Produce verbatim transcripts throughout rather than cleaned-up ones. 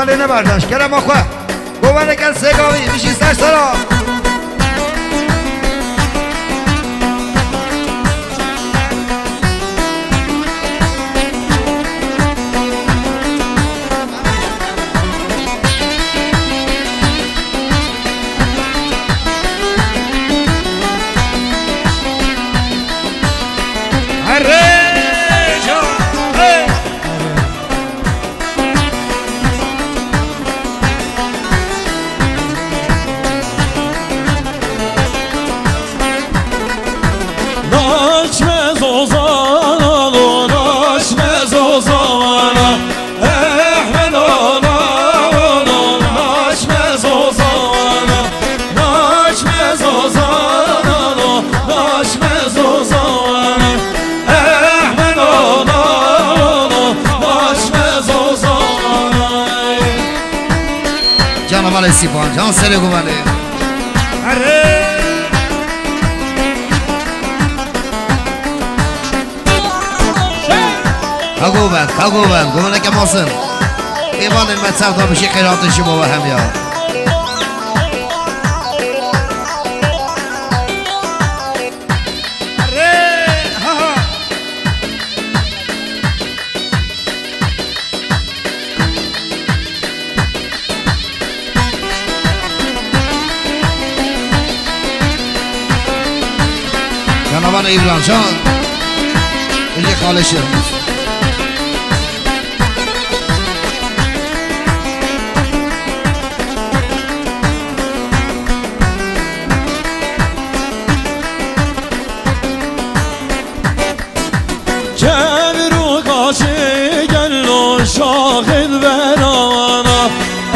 Lê neberdaş, kerema xwe. Goveneke sêgavî, bijî ser sera. Herê can, hey! Naçme zozana lo, naçme zozana. Ehmed ana, ana, naçme zozana. Naçme zozana lo, naçme zozana. Ehmed ana, ana, naçme zozana. Canavarê Sîpan, can serê guvanê. Erê! Ka govend, ka govend, govendeke mezin. Mêvanên me çav da bijî xêr hatin ji bo we hemiya. Erê, ha, ha. Canavar Îbran Can, Ege Xalişi. Kevir û qaşê gelo şaxên verana.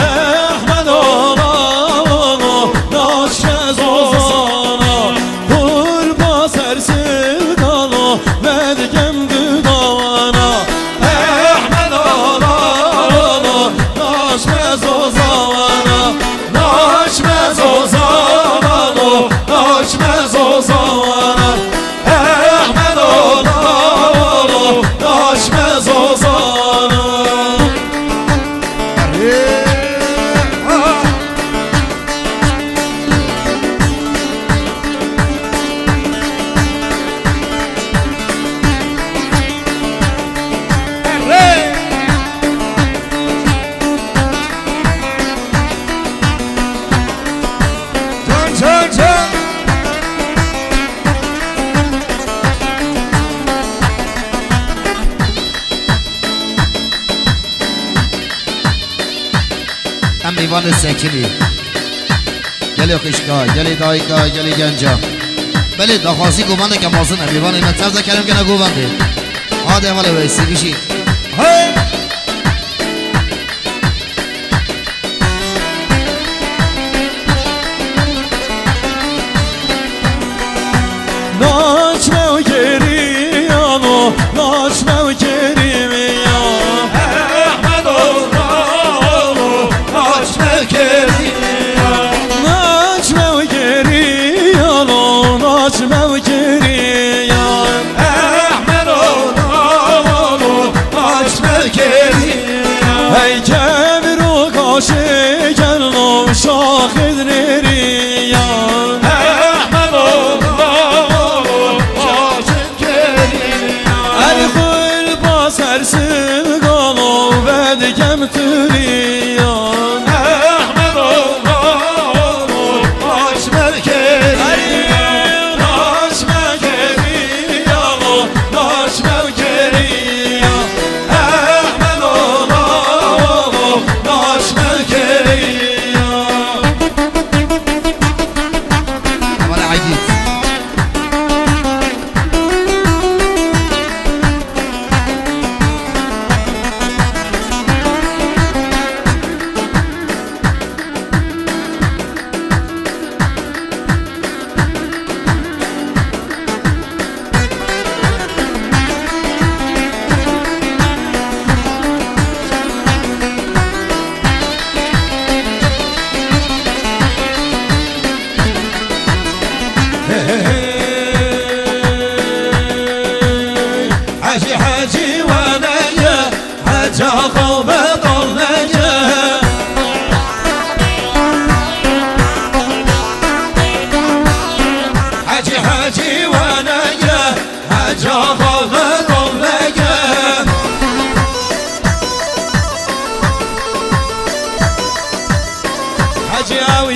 Ehmed ana, ana, naçe zozana. Qurba ser sivdano, vedkem dudana. Ehmed ana, ana, naçe zozana. Naçe zozana, naçe zozana. Ehmed ana, naçe zozana. Can, can, can. Em mêvanê sekinî. Gelê xişka, gelê dayika, gelê genca. Belê daxwazî govendeke mezin e. Mêvanê me tev de kerem kene govendê. Hadi hevalê Weysî bijî. Hey! Naçme û kerî yano, naçme û kerî ya. Ehmed ola, naçme û kerî ya. Naçme û kerî yano, naçme û kerî ya. Ehmed ola, naçme û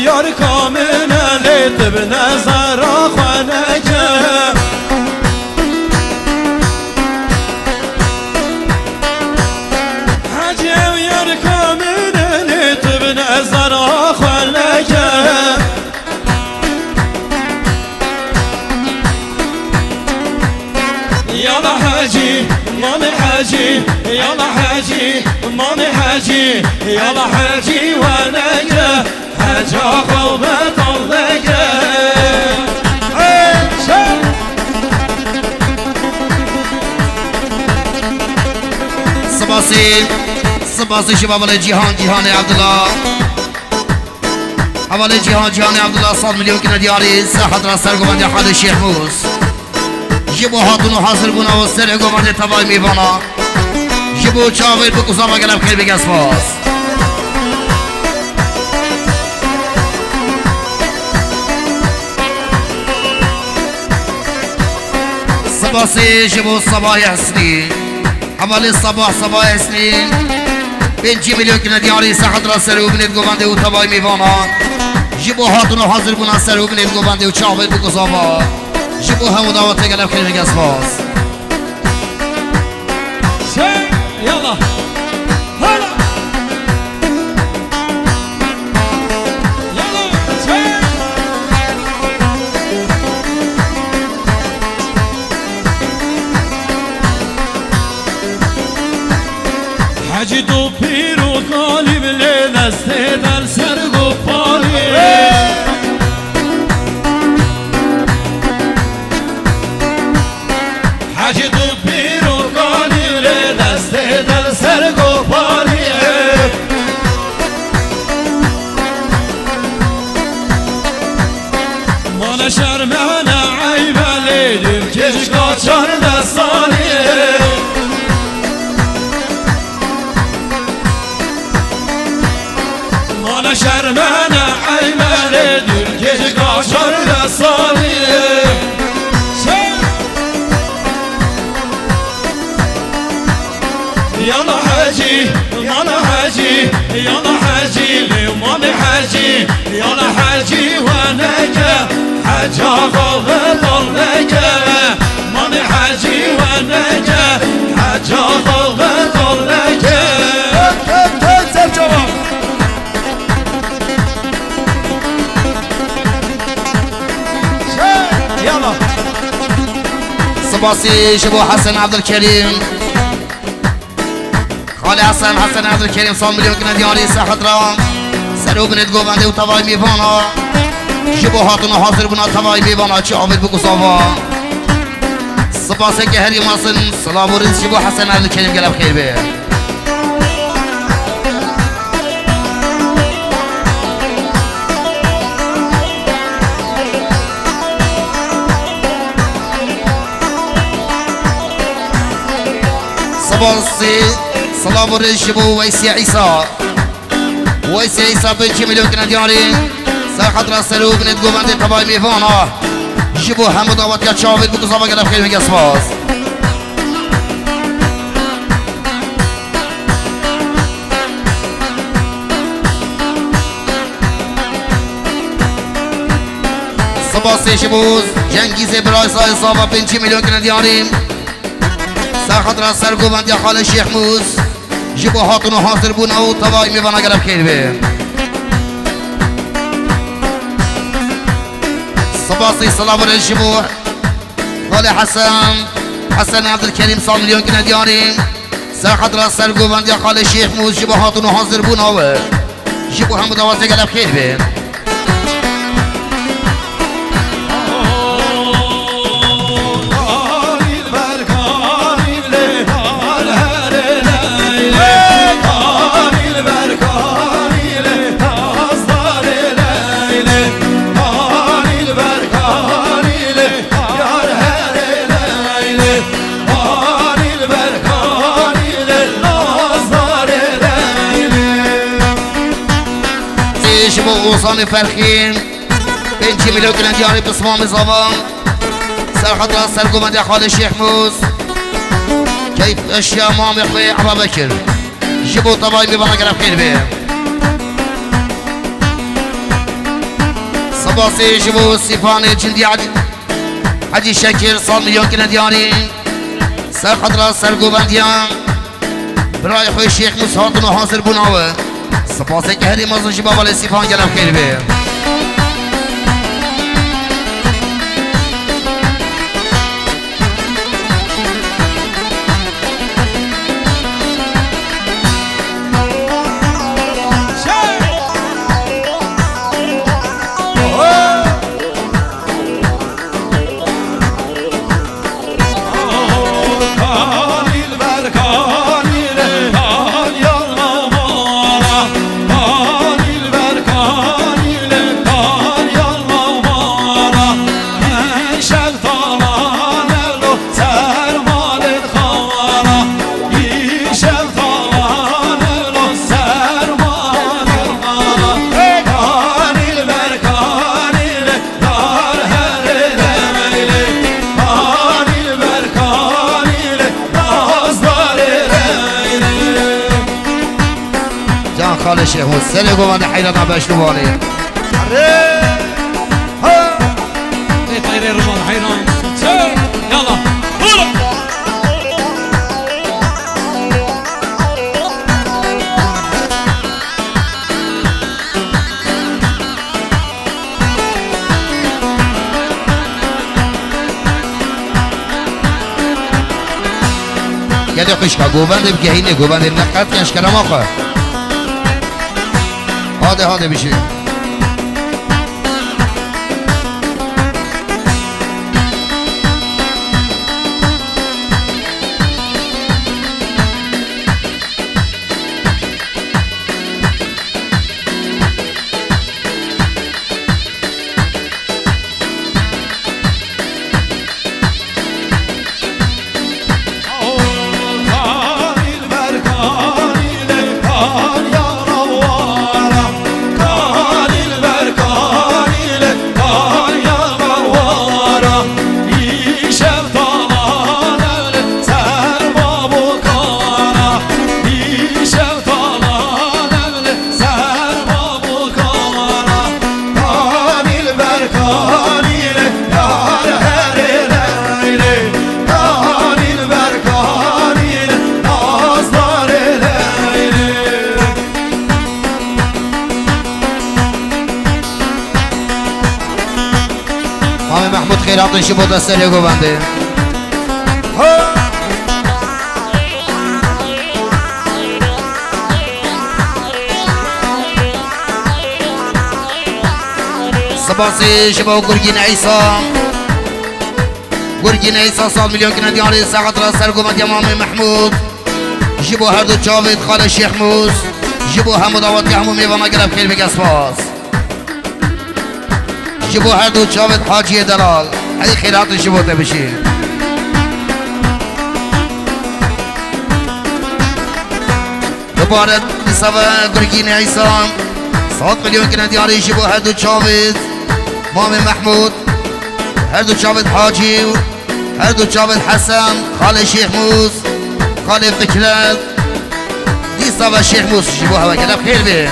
Yar kamine lê tu bi nezara xwe neke. Hecî ew yar kamine lê tu bi nezara xwe neke. Yala hecî, mamê hecî, yala hecî, mamê hecî, yala hecî weneke, heca xwe betal neke. Hey, çek! Sibasî, sibasî ji Babalê Cîhan, Cîhanê Evdila. Hevalê Cîhan, Cîhanê Evdila sed milyon kine diyarî, serhedra sergovendiya Xalê Şêxmûs. Ji bo hatûn û hazir bûna û serê govendê tevayî mêvana. Ji bo çavêr bik û zava gelek xêr bike spas. Sibasê ji bo Sebahê Hesnî. Hevalê Sebah, Sebahê Hesnî. Pêncî milyon kine diyarî, serhedra serê û binê govendê û tevayî mêvana. Ji bo hatûn û hazir bûna serê û binê govendê û çavêr bik û zava. Ji bo hemû dawetê gelek xêr bike spas. Şey, yala. Hala. Yala, şey. Hecî tu pîr û kalî bi lê destê del ser guparî. Hecî tu pîr û kalî lê destê del ser guparî. Mane şerme ne eybe lê dûr kêşka çardeh salî. Mane şerme ne eybe lê dûr kêşka çardeh salî. Yala hecî, mala hecî, yala hecî, lê malê hecî, yala hecî weneke, heca xwe betal neke. Malê hecî weneke, heca xwe betal neke. Tek, tek, tek, ser çava. Yala. Sibasî ji bo Hesen Evdilkerîm. Xalê Hesen, Hesen Evdilkerîm, sed milyon kine diyarî, serhedra serê û binê govendê û tevayî mêvana. Ji bo hatûn û hazir bûna tevayî mêvana, çavêr bik û zava. Sibaseke herî mezin, silav û rêz ji bo Hesen Evdilkerîm, gelek xêr be. Sibasî, silav û rêz ji bo Weysî Îsa. Weysî Îsa pêncî milyon kine diyarî. Serhedra serê û binê govendê tevayî mêvana. Ji bo hemû dawetiya çavêr bik û zava gelek xêr bike spas. Sibasê ji bo Cengîzê Biray Zayê Zava pêncî milyon kine diyarî. Serhedra sergovendiya Xalê Şêxmûs. Ji bo hatûn û hazir bûna û tevayî mêvana gelek xêr be. Sibasî silav re ji bo Xalê Hesen, Hesen Evdilkerîm sed milyon kine diyarî. Serhedra sergovendiya Xalê Şêxmûs ji bo hatûn û hazir bûna we. Ji bo hemû dawetê gelek xêr be. Ji bo Ozanê Ferxîn, pêncî milyon kine diyarî Pismamê Zava. Serhedra sergovendiya Xalê Şêxmûs. Keyf eşya mamê xwe Eba Bekir. Ji bo tevayî mêvana gelek xêr be. Spasê ji bo Sîfanê Cindî Hecî, Hecî Şekir, sed milyon kine diyarî. Ser xatira sergovendiyan birayê xwe Şêx Mûs hatin û hazir bûna we. Spaseke herî mezin ji bo hevalê Sîfan, gelek xêr be. Can Xalê Şêxmûs, serê govendê heyrana beşnû vanê. Erê! Ha! Ê teyrê ruman heyran. Çe! Yala! Hula! Gelê xwişka, govendê bigehînê, govendê neqet ken ji kerema xwe. Hade, hade bişî. Mamê Mehmûd, xêr hatin ji bo te serê govendê. Spasî ji bo Gurgîn Eysa. Gurgîn Eysa sed milyon kine diyarî, ser xatira sergovendiya Mamê Mehmûd. Ji bo her du çavêt Xalê Şêxmûs. Ji bo hemû dawetiya hemû mêvana gelek xêr bike, spas. Ji bo her du çavêt Haciyê Delal. Ey xêr hatin ji bo te bişî. Dubare dîsa ve Gurgînê Eysa. Sed milyon kine diyarî ji bo her du çavêt Mamê Mehmûd. Her du çavêt Hacî û her du çavêt Hesen, Xalê Şêxmûs, Xalê Fikret. Dîsa ve Şêxmûs ji bo hewe gelek xêr be.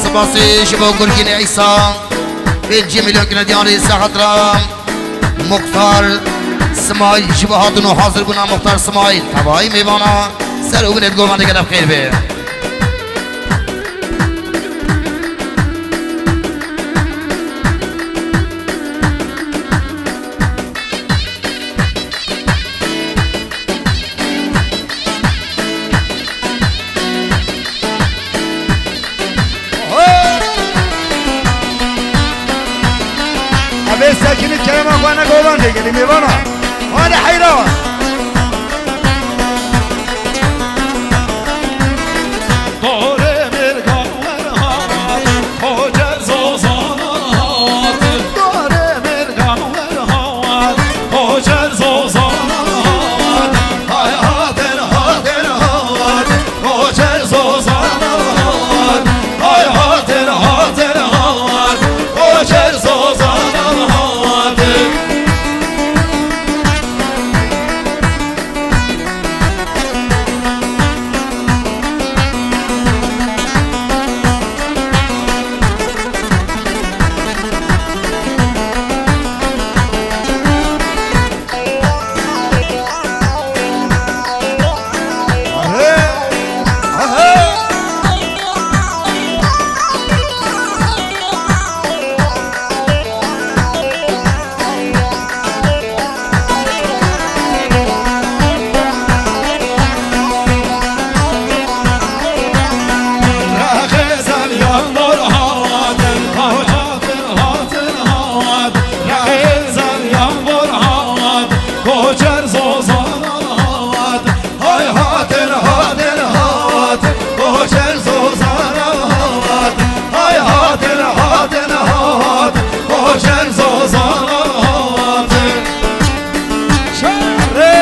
Spasî ji bo Gurgînê Eysa. Pêncî milyon kine diyarî, ser xatira Muxtar Simayîl, ji bo hatin û hazir bûna Muxtar Simayîl. Tevayî mêvana ser û binê di govendê gelek xêr be. Têgelî mêvana. Hadi heyra. Dore mirga werhat, koçer zozan hat. Dore mirga werhat, koçer zozan hat. Hay hatir, hatir hat. Koçer zozan hat, ay hatir, hatir hat, koçer zozan hat. Koçer zozan hat, hay hatir, hatir hat, koçer zozan hat, hay hatir, hatir hat, koçer zozan hat. Şerre!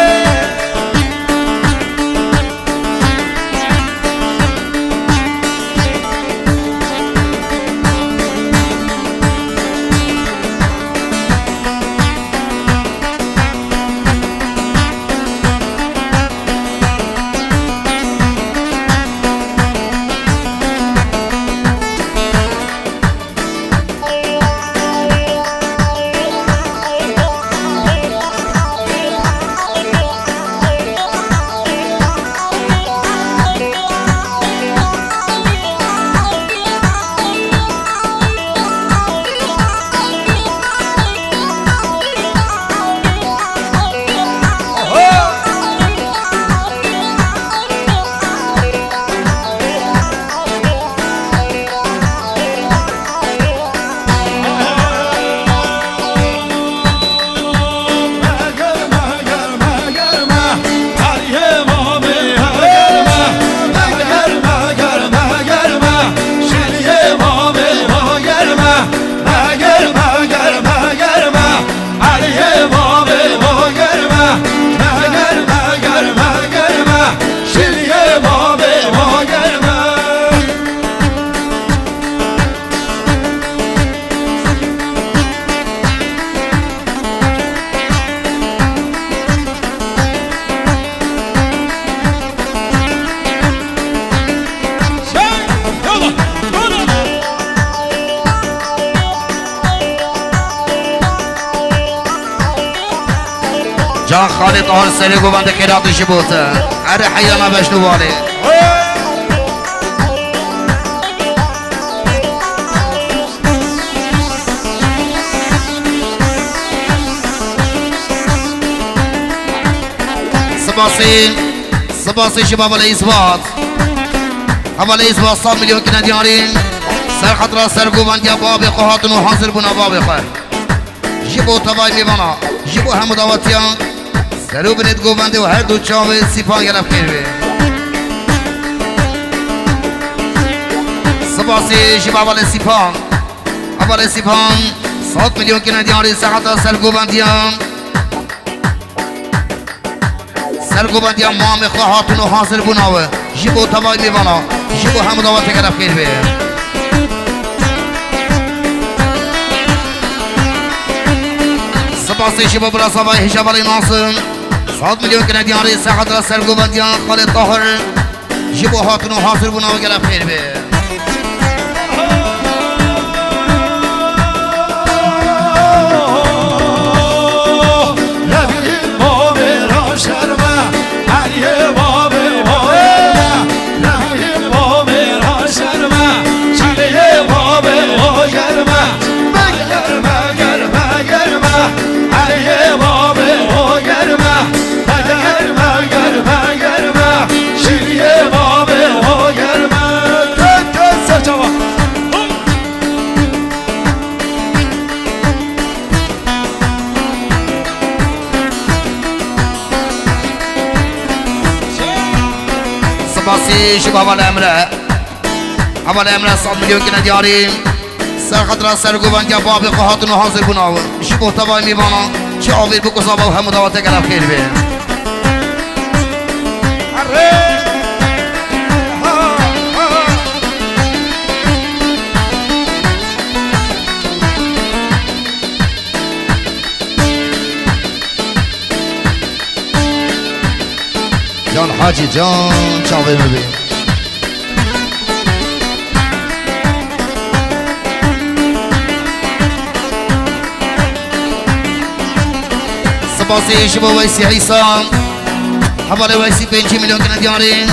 Can Xalê Tahir serê govendê xêratî ji bo te. Erê heyana beşnû valê. Sibasê, sibasê ji Babalê Îsbat. Hevalê Îsbat sed milyon kine diyarî. Ser xetira sergovendiya babê xwe hatin û hazir bûna babê xwe. Ji bo tevayê mêvana, ji bo hemû dawetiyan, ser û binêt govendê û her du çavê Sîpan gelek xêr be. Sibasê ji Babalê Sîpan. Hevalê Sîpan, sed milyon kine diyarî seheta sergovendiyan. Sergovendiya mamê xwe hatin û hazir bûna we. Ji bo tevayê mêvana, ji bo hemû dawetê gelek xêr be. Sibasê ji bo Birazavayê Hêja Belê Nasir. Sed milyon kine diyarî seheta sergovendiya Xalê Tahir. Ji bo hatin û hazir bûna we gelek xêr be. Ji bo hevalê Emre. Hevalê Emre sed milyon kine diyarî. Ser xatira sergovendiya babê xwe hatin û hazir bûna. Ji bo tevayê mêvanan çi avêt bikuzaba û hemû dawetê gelek xêr be. Can Hacî can, çavê min bî. Spasî ji bo Weysî Îsa. Hevalê Weysî pêncî milyon kine diyarî.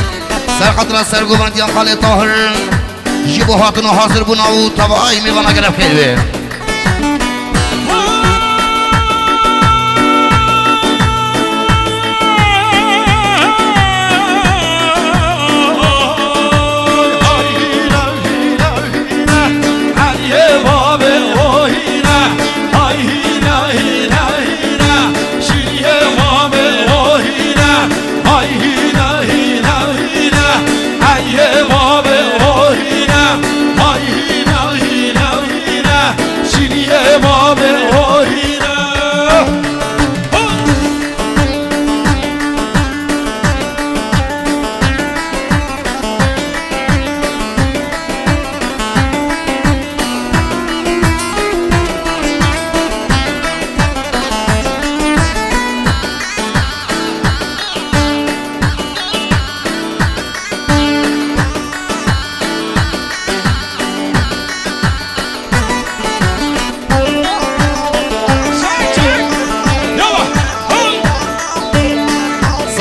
Ser xatira sergovendiya xalê Tahir. Ji bo hatin û hazir bûna û tevayê mêvana gelek xêr be.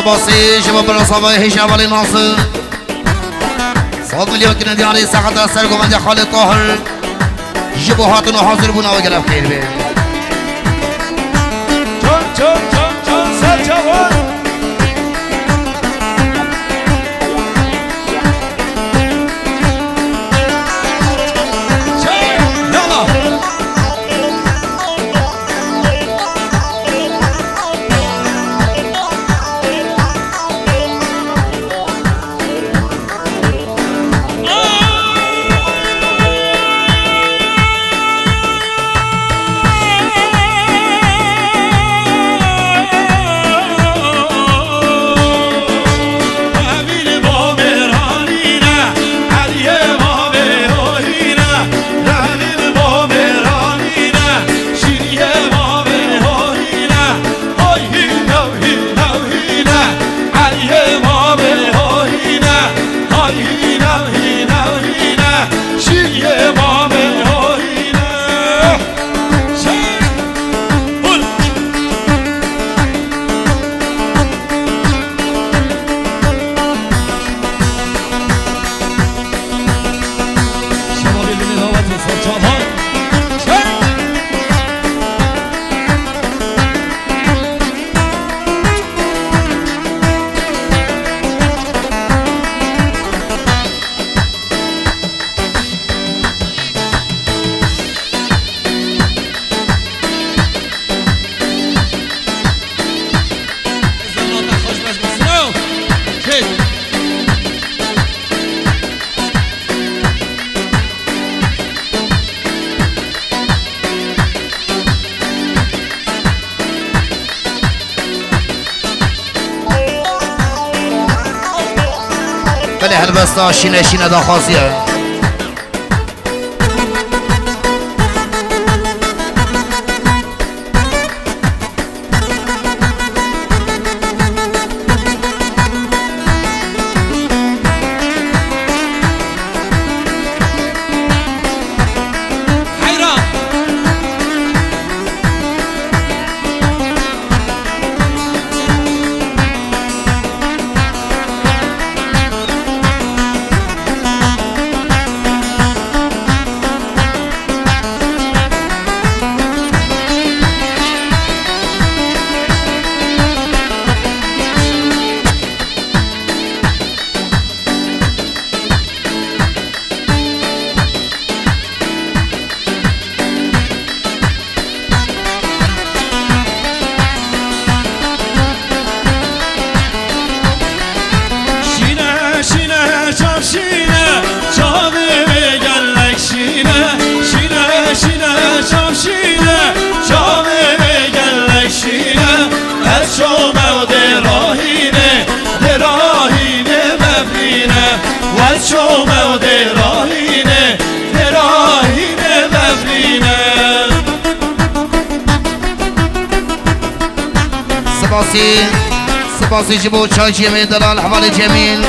Spasî ji bo birasavayê hêja hevalê Nasir. Sed milyon kine diyarî, ser xatira sergovendiya xalê Tahir. Ji bo hatin û hazir bûna we gelek xêr be. Can, can, can, can, ser çavan. Yala. Belê helbesta şîne şîne daxwaziye. Şîne, çav şîne, çavê wê gelek şîne, ez çomel dê rahîne, dê rahîne mevrîne, ez çomel dê rahîne, dê rahîne mevrîne. Sipasî, sipasî ji bo çayçiyê me delal hevalê Cemîl.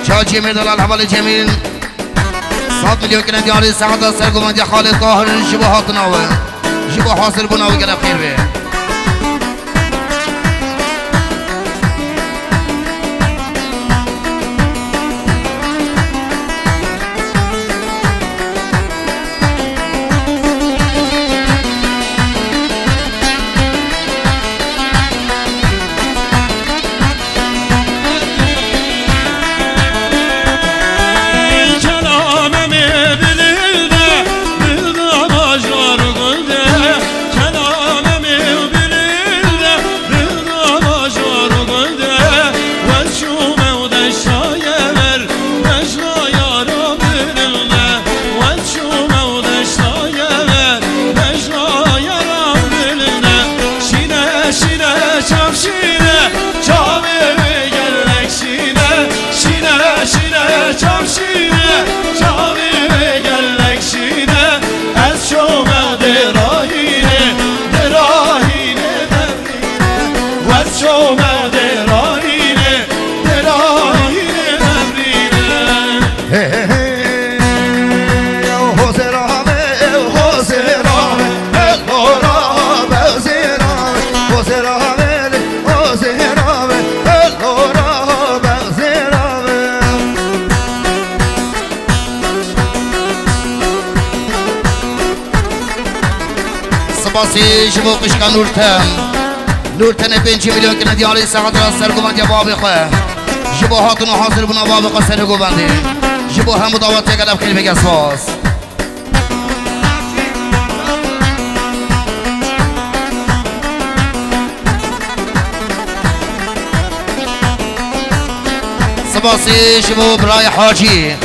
Çayçiyê me delal hevalê Cemîl. Sed milyon kine diyarî saeta sergovendiya Xalê Tahir ji bo hatina we, ji bo hazir bûna we gelek xêr be. Şîne, şîne, çav şîne, çavê wê gelek şîne. Şîne, şîne, çav şîne, çavê wê gelek şîne. Ez çomel dê rahîne, dê rahîne, dê rahîne. Ez çomel dê rahîne, dê rahîne, dê rahîne. Hey, hey, hey. Sipasî ji bo qişka Nûrten. Nûrtenê pêncî milyon kine diyarî saeta sergovendiya bavê xwe. Ji bo hatin û hazir bûna bavê xwe serê govendê. Ji bo hemû dawetê gelek xêr bike, spas. Sipasî ji bo birayê Hacî.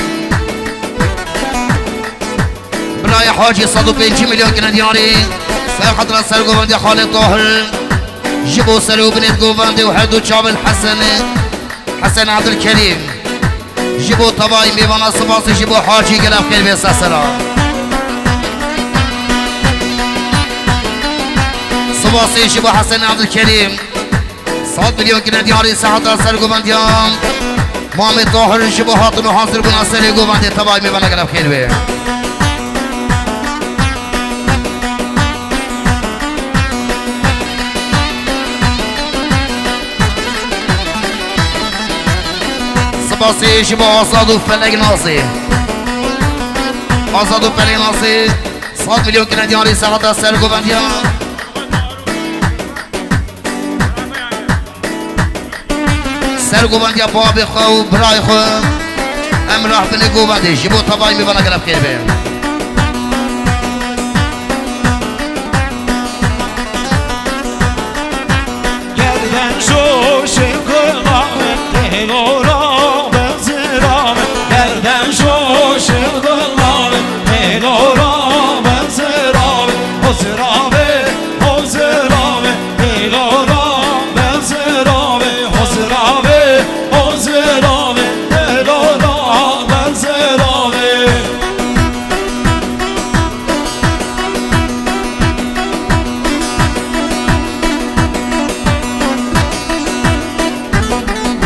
Birayê Hacî sed û pêncî milyon kine diyarî. Ser xatira sergovendiya Xalê Tahir. Ji bo ser û binê govendê û her du çavên Hesenê. Hesen Ebdulkerîm. Ji bo tevayî mêvana sipasê ji bo Hacî gelek xêr bê sesera. Sipasê ji bo Hesen Ebdulkerîm. Sed milyon kine diyarî saeta sergovendiya Mamê Tahir ji bo hatin û hazir bûna serê govendê tevayî mêvana gelek xêr bê. Sipasê ji bo Azad û Felek Nazê. Azad û Felek Nazê, sed milyon kine diyarî saeta sergovendiya. Sergovendiya bavê xwe û birayê xwe. Em rahbinê govendê ji bo tevayî mêvana gelek xêr bê. Gerden şoşê gulave, têlora bezirave. Gerden şoşê gulave, têlora bezirave. Hozirave, hozirave, têlora bezirave. Hozirave, hozirave, têlora bezirave.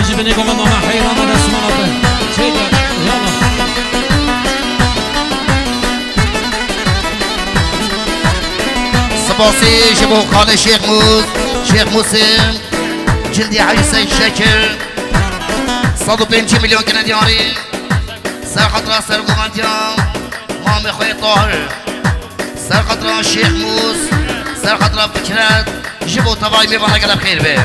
Ji binê govendana heyran e, destmala te. Çêke, yala. Sipasî ji bo Xalê Şêx Mûs, Şêx Mûsê, cindî Hecî Seyîd Şekir. Sed û pêncî milyon kine diyarî. Ser xatira sergovendiya Mamê xwe yê Tahir. Ser xatira Şêx Mûs, ser xatira Fikret, ji bo tevayî mêvana gelek xêr be.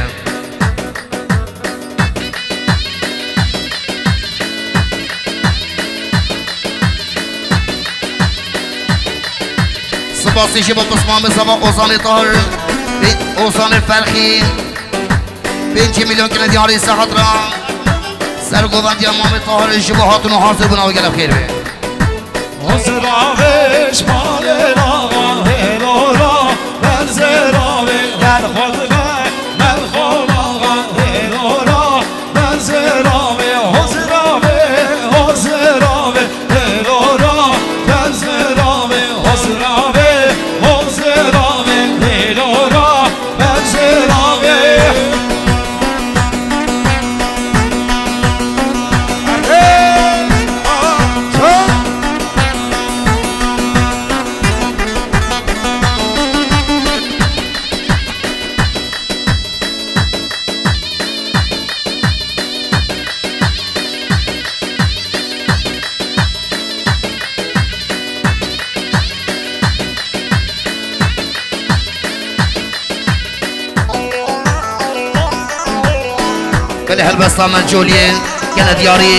Sipasî ji bo pismamê zava Ozanê Tahir, Ozanê Ferxî. Pêncî milyon kine diyarî saet ra. Sergovendiya Mamê Tahirê ji bo hatin û hazir bûna we gelek xêr be. Hozir avêş Belê helbesta Mencoliyê gele diyarî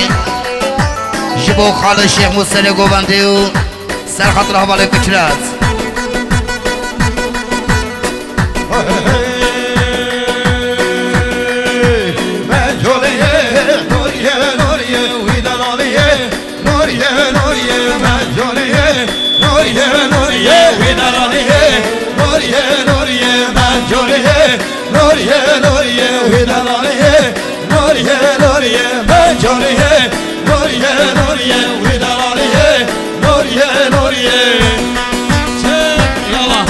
ji bo xalê Şêx Mûserê Govendê û ser xatira hevalê Fikret. Mencoliyê, Nuriye, Nuriye, wî delaliyê. Nuriye, Nuriye, Mencoliyê. Nuriye, Nuriye, wî delaliyê. Nuriye, Nuriye, Mencoliyê. Nuriye, Nuriye, wî delaliyê. Nuriye, Nuriye, Mencoliyê. Nuriye, Nuriye, wî delaliyê. Nuriye, Nuriye. Çek, yala.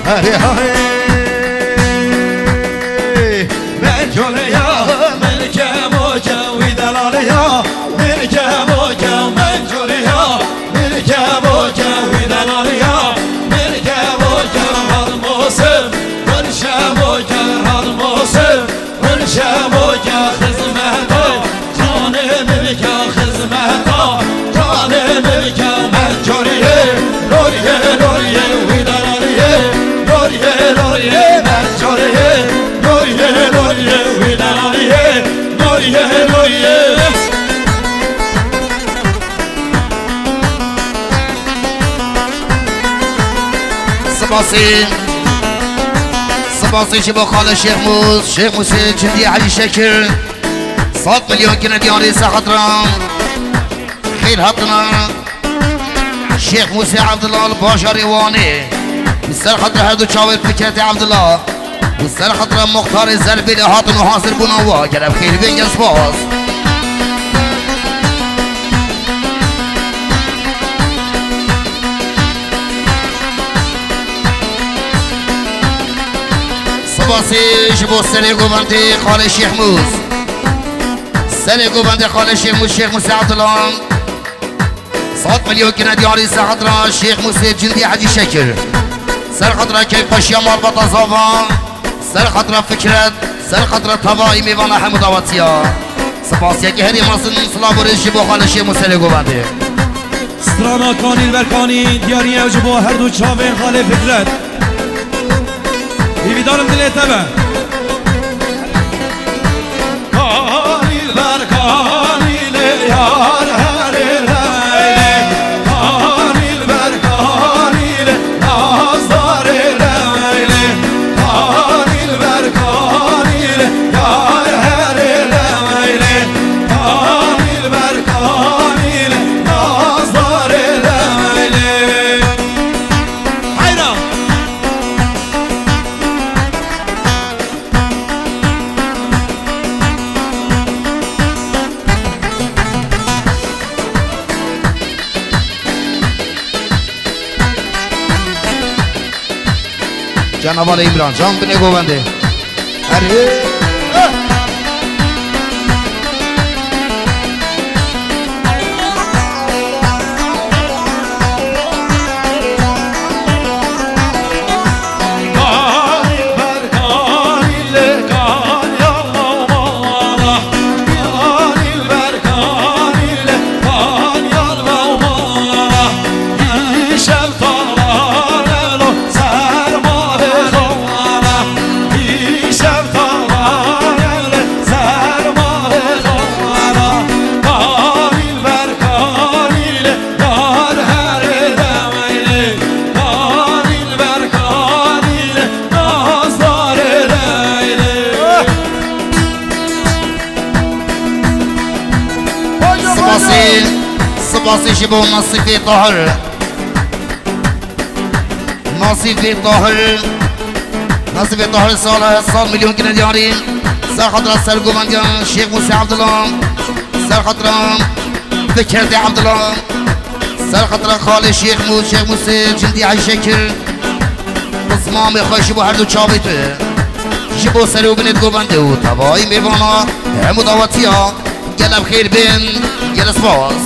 Herê herê. Mencolê ya, min kemo ke wî delalê ya. Min kemo ke Mencolê ya. Min kemo ke wî delalê ya. Min kemo ke radmosim. Min şemo ke radmosim. Min şemo ke xizmeta, canê min ke xizmeta, canê min ke Mencoliyê, Nuriye, Nuriye, wî delaliyê, Nuriye, Nuriye, Mencoliyê, Nuriye, Nuriye, wî delaliyê, Nuriye, Nuriye. Sipasî. Sipasî ji bo xalê Şêx Mûs, Şêx Mûsê Cindî Hecî Şekir. Sed milyon kine diyarî ser xatira xêr hatina Şêx Mûsê Evdila li bajarê Wanê. Li ser xatira her du çavê Fikretê Evdila. Û ser xatira Muxtarê Zerbêlê hatin û hazir bûna wa, gelek xêr bê, gelek spas. Sipasî ji bo serê govendê xalê Şêx Mûs. Serê govendê xalê Şêx Mûs, Şêx Mûsê Evdilan. Sed milyon kine diyarî ser xatira Şêx Mûsê Cindî Hecî Şekir. Ser xatira keyfxweşiya malbata zava. Ser xatira Fikret. Ser xatira tevayî mêvana hemû dawetiya. Spasiyeke herî mezin, silav û rêz ji bo xalê Şêx Mûsê lê govendê. Strana kanî li ber kanî, diyarî ew ji bo her du çavên xalê Fikret. Hîvîdarim dilê te be. Kanî li ber kanî lê yar herê leylê. Kanî li ber kanî lê nazdarê leylê. Kanî li ber kanî lê yar herê leylê. Kanî li ber kanî lê nazdarê leylê. Heyran! Canavar Îmran Can binê govendê. Erê. Spasî, spasî ji bo Nasîfê Tahir. Nasîfê Tahir. Nasîfê Tahir sal, sal milyon kine diyarî. Ser xatira sergovendiya Şêx Mûsê Evdilan. Ser xatira Fikretê Abdullah, ser xatira xalê Şêx Mû, Şêx Mûsê, cindî Eyşekir, qismamê xwe ji bo her du çavê tu, ji bo ser û binê govendê û tevayî mêvana, hemû dawetiya, gelek xêr bin, gelek spas.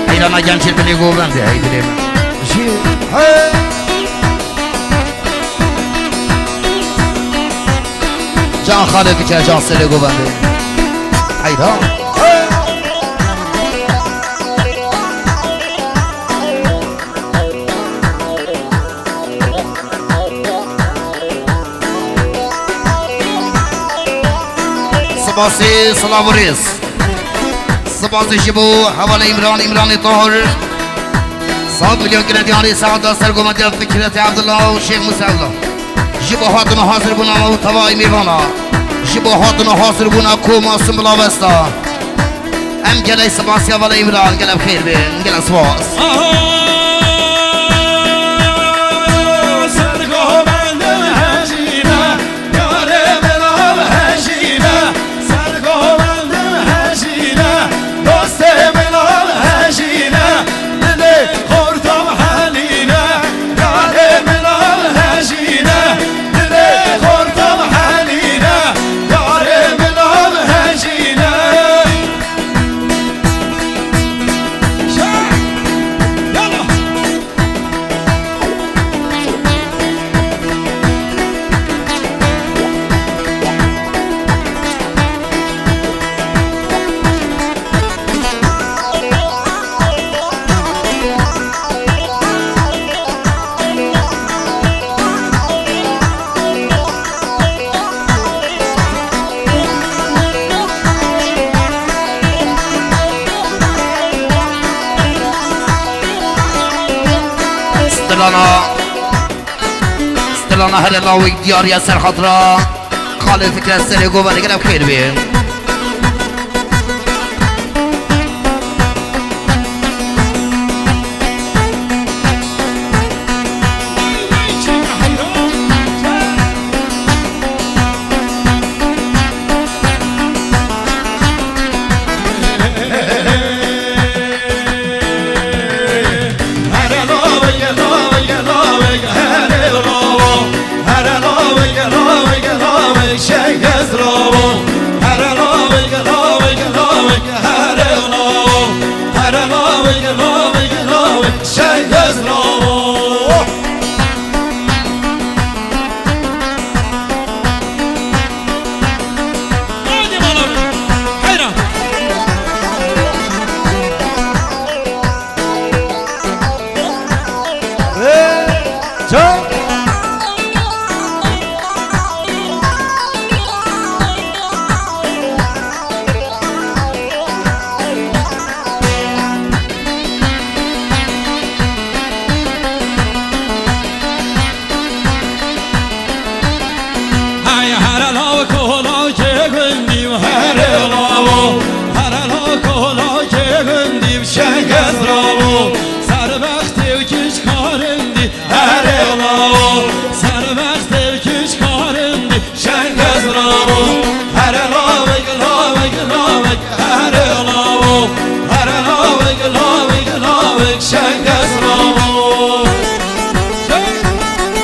Heyrana gençê dilê govendê, hey dilê min. Jî, hey. Can xalê dike, can serê govendê. Heyran. Hey. Sibasê silav û rêz. Sibasê ji bo hevalê Îmran, Îmranê Tahir. Sed milyon gine diyarê saeta sergovetiya Fikretê Abdullah û Şêx Mûsa Abdullah. Ji bo hatina hazirbûna û tevayî mêvana. Ji bo hatina hazirbûna koma Simbila Westa. Em gelek sibasiya Vala Îmran, gelek xêr bin, gelek spas. Stilana, stilana here lawik diyariye ser xatira. Xalê Fikret serê govendê, gelek xêr bê.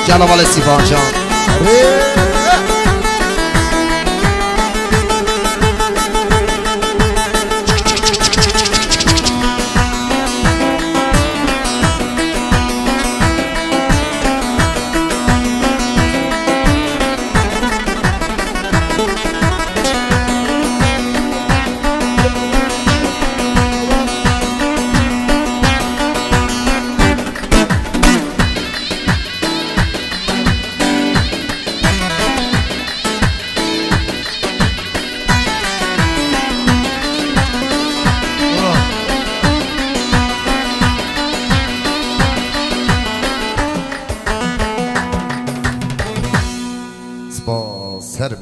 Canavalê Sîvan can.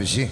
Jî.